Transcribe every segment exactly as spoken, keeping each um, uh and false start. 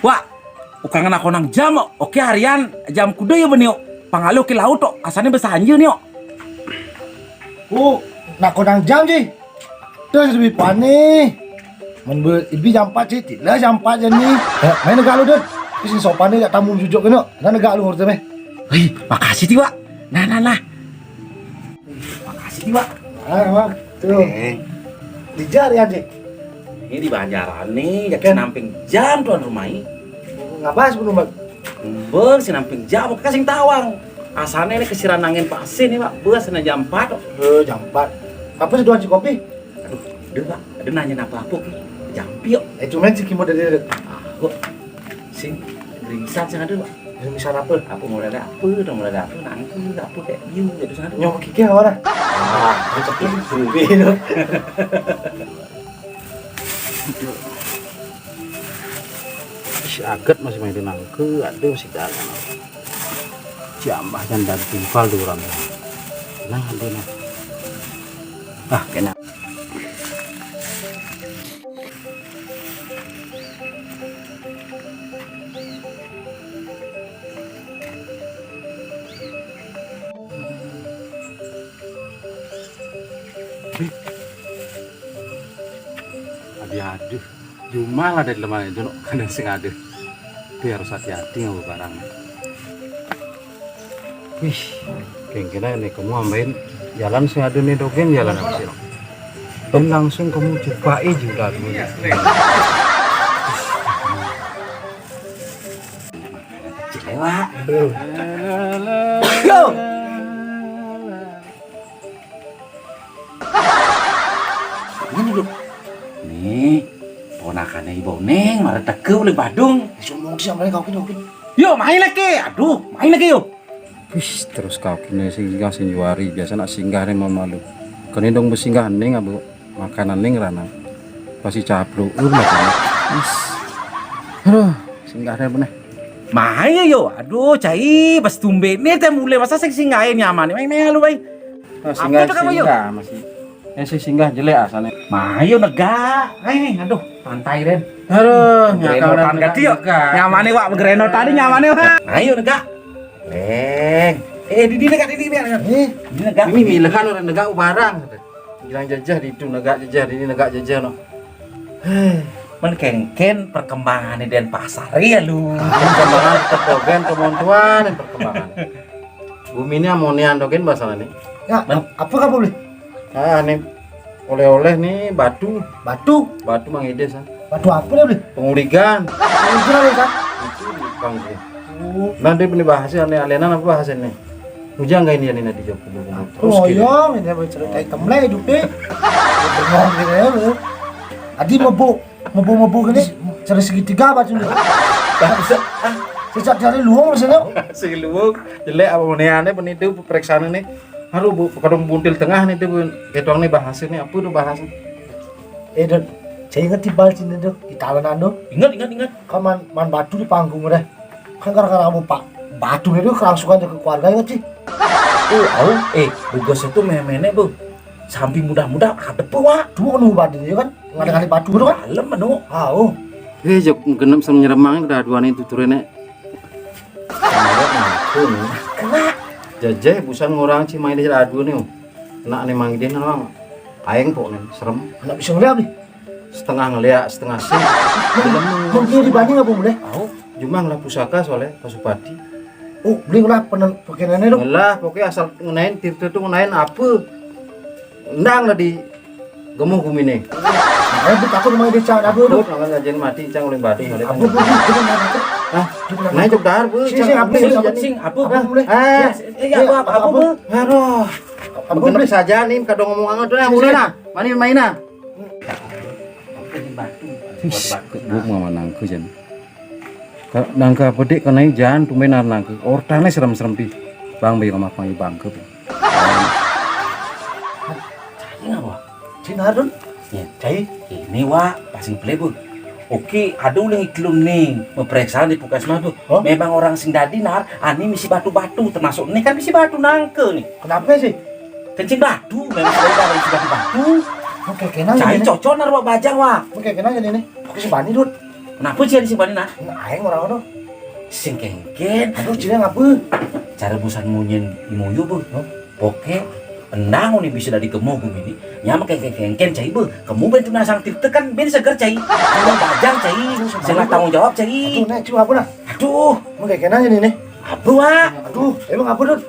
Wak, ukang nakonang jam, oké harian jam kuda ya bani, pang alih oké laut, asané besanjir né. Oh, nakonang jam ji. Terus lebih pané. Mén bé ibi jam empat ji, tila jam empat jani. Main negak lu, Dut. Sing sopan né jak tamu jujuk kéné. Nah, negak lu ngurus meh. Wih, makasih ti, Wak. Nah, nah, nah. Makasih ti, Wak. Ah, emang. Tuh. Dijar ya, Ji. Ini di Banjaran nih, jadi namping jam tuan rumah ini. Ngapa sebelum, Bang? Bang, sing namping jam, kasih tawang. Asané né kesiran angin pasir nih, Pak. Bos, sana jam empat. Eh, jam empat. Apa seduan si kopi? Aduh, deh, Pak. Ada nanya apa-apa, Ki? Jampi, yuk. Eh, cuman si Kimo dari. Ah, kok. Sing, geringsang sing ada, Pak. Geringsang apa? Apa mulai ada apa? Udah mulai ada apa? Nangku, apa kayak biu, gitu, sana. Nyok kiki apa dah? Ah, cocok itu. Ih, aget masih main nangke, ada masih dalam. Jambah dan dan timpal di orang. Nah, ada nah. Ah, kena. Aduh, aduh. Jumah lah dari lemah itu, no. Kadang sing ada. Tapi harus hati-hati nganggo barang. Wih, kengkena nih kamu ambain jalan sing ada nih, Dok, jalan apa sih, Dok? Dan langsung kamu cupai juga dulu. Kecil lewat. Yo. Ini dulu. Nih, ponakané Ibu Néng, mara teka uling Badung. Sombong sih, amane kau kini, kini. Yo, main lagi. Aduh, main lagi yo. Wis, terus kau kini singgah sing juari, biasa nak singgah nih mamalu. Kene dong besinggah ning abu makanan ning rana. Pasti capluk ur makanan. Wis. Aduh, singgah deh bener. Main yo. Aduh, cai, pas tumbe nih teh mulai masa sing singgah nyaman. Main main lu, bay. Oh, singgah, apa tuh kamu, yo? Singgah masih. Eh, si singgah jelek asane. Mayo negak. Eh, aduh, santai, Den. Aduh, ngakal gati yo. Nyamane, Wak, begreno tadi nyamane, Wak. Ayo negak. Leng. Eh, di di negak, di di biar. Eh, di negak. Ini milehan orang negak barang. Bilang jejeh di itu negak jejeh, di ini negak jejeh no. Heh. Men kengken perkembangannya Denpasar ya lu. Perkembangan kepogen kemontuan perkembangan. Bumi ini amonian dogen bahasa ini. Ya, apa kabar beli? Ah, ini oleh-oleh nih batu. Batu? Batu Mang Ides, ah. Batu apa nih, beli? Penguligan. Penguligan ya, kan? Itu di Bangku. Oh. Nanti beli bahasa aneh alenan apa bahasa ini? Ujang gak ini, ini nanti jawab kumpul-kumpul. Terus oh, iya, ini apa cerita hitam lah hidupnya. Bengong gitu ya, lu. Tadi mabuk. Mabuk-mabuk ini cari segitiga apa tuh? Sejak dari luar sana. Sing luwung, jelek apa menehane penitu pereksaan ini. Aduh, Bu, kadang buntil tengah nih tuh, Bu. Ketong nih bahasa nih, apa tuh bahasa? Eh, Don, saya inget di bal sini tuh, di talenan tuh. Ingat, ingat, ingat. Kaman, man batu di panggung deh. Kan gara-gara kamu pak batu nih tuh kerangsukan ke keluarga, inget sih? Oh, au, eh, Bu Gos itu memene, Bu. Sampai mudah-mudah ada pewa. Tuh, anu, batu itu kan, ngadek-ngadek batu tuh kan. Dalam, anu. Au. Eh, jok genep sama nyeremang udah dua nih tuturene. Kena. Jajah busan ngurang ci main di aduh nih. Nak nih manggil nama. Aing pok nih, serem. Anak bisa ngeliat nih. Setengah ngeliat, setengah sih. Mungkin dibanding apa boleh? Au, cuma ngelah pusaka soalnya Pasupati. Oh, beli ngelah penen-, pakaiannya dong. Ngelah, pokoknya asal ngenain, tirta tuh ngenain apa? Endang lah di gemuh gumi nih. Makanya gue takut sama dia, Cang. Aduh, aduh. Takut, makanya jadi mati, Cang, oleh batu, oleh apa? Aduh, aduh, aduh, aduh, aduh. Hah? Aduh, aduh. Naik jok dahar, Bu, sini, Cang, sini, apa, Bu, sini, jadi. Sing, apa? Hah? Boleh. Eh, eh, apa, apa, apa, Bu? Aduh. Apa, Bu? Begenep saja nih, kadang ngomong anget tuh, yang mulai nah. Mana main nah? Wis, kebuk mama nangke jan. Ka-, nangke apa dek kenai jan tumben nangke. Ortane serem-serem pi. Bang bayi kamar pangi bangke pi. Cai ngapa? Cai nahar, Dun? Ya, cai. Ini, Wak, pasing plebo. Oke, ada uling iklim nih, memeriksa di puskesmas tuh. Hah? Memang orang sing dadi nahar, ani misi batu-batu, termasuk ini kan misi batu nangke nih. Kenapa sih? Kencing batu, memang sudah ada isi batu-batu. Oke, kenal. Cai ini. Cocok nahar, Wak, bajang, Wak. Oke, kenal ini nih. Oke, sebani, Dun. Napa cai sing bani nah? Nah, aing ora ono. Sing kéngkén. Aduh, cai ngapa? Cara busan munyin imuyu, Bu. Poké endang uni bisa dadi gemuk ini. Nya mah kéngkén-kéngkén cai, Bu. Kemu ben teu nasang tirtekan, ben seger cai. Kemu bajang cai. Sing tanggung jawab cai. Aduh, nah, cai apa nah? Aduh, mun kayak gini ini nih. Apa, Wa? Aduh, emang apa, Dut?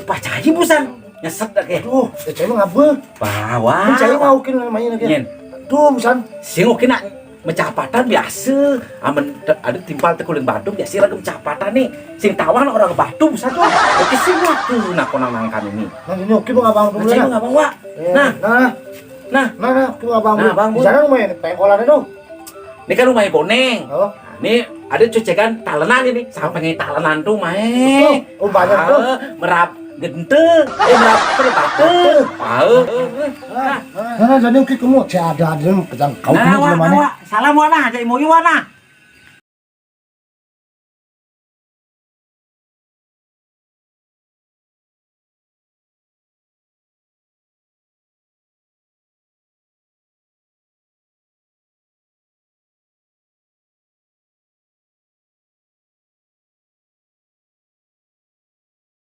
Pacai busan. Nyeset dah kayak. Aduh, ya cai emang apa? Bawa. Mun cai mau kin namanya lagi. Nyen. Aduh, busan. Sing oké nak mecapatan biasa. Amun te- ada timpal tekuling batu biasa lagi mecapatan nih. Sing tawang orang batu busan tuh. Oké sing laku nak konang nangkan ini. Nah, ini oké, Bang, abang Nah, dulu cai ya. Mau ngapa, Wa? Eh, Nah, nah, nah. Nah, nah, oké, Bang, abang Nah, dulu. Bang, Di Bu. Sana rumahnya, pengkolannya tuh. Ini kan rumahnya Boneng. Oh. Ini ada cucekan talenan ini, sampingnya talenan tuh, Mae. Oh, banyak tuh. Ah, merap gente, eh, merap peribate. Ah, eh, eh. Nah, nah, jadi oké, kamu cai ada ada yang pegang kau Nah, kamu Wa, belum mana? Wa. Salam, Wa, nah, jadi mau Iwan, nah.